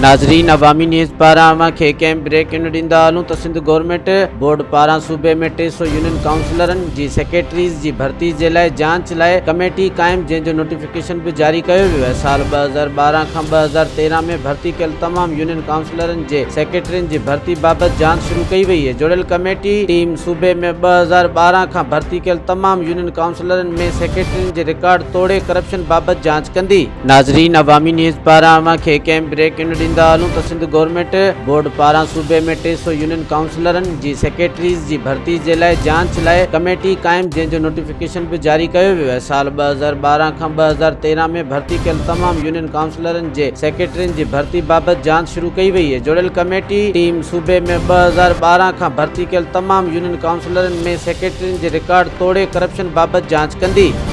ناظرين عوامي نيوز پاران اوهان کي ڪنهن بريڪ ان ڏيندا هلون ته سنڌ گورنمينٽ بورڊ پاران صوبي ۾ 300 يونين ڪائونسلرن جي سيڪريٽريز جي ڀرتي جي لاء جانچ لاء ڪميٽي قائم جنهن جو نوٽيفڪيشن به جاري ڪيو ويو آهي سال 2012 کان 2013 ۾ ڀرتي ڪيل تمام يونين ڪائونسلرن جي سيڪريٽرين جي ڀرتي بابت جانچ شروع ڪئي وئي آهي جوڙيل ڪميٽي ٽيم صوبي ۾ 2012 کان ڀرتي ڪيل تمام يونين ڪائونسلرن ۾ سيڪريٽرين جي رڪارڊ توڙي ڪرپشن بابت جانچ ڪندي. ناظرين عوامي نيوز پاران اوهان کي ڪنهن بريڪ ان ڏيندا هلون ته سنڌ گورنمينٽ بورڊ پاران صوبي ۾ 300 يونين ڪائونسلرن جي سيڪريٽريز جي ڀرتي جي لاء جانچ لاء ڪميٽي قائم جنهن جو نوٽيفڪيشن به جاري ڪيو ويو آهي سال 2012 کان 2013 ۾ ڀرتي ڪيل تمام يونين ڪائونسلرن جي سيڪريٽرين جي ڀرتي بابت جانچ شروع ڪئي وئي آهي جوڙيل ڪميٽي ٽيم صوبي ۾ 2012 کان ڀرتي ڪيل تمام يونين ڪائونسلرن ۾ سيڪريٽرين جي رڪارڊ توڙي ڪرپشن بابت جانچ ڪندي.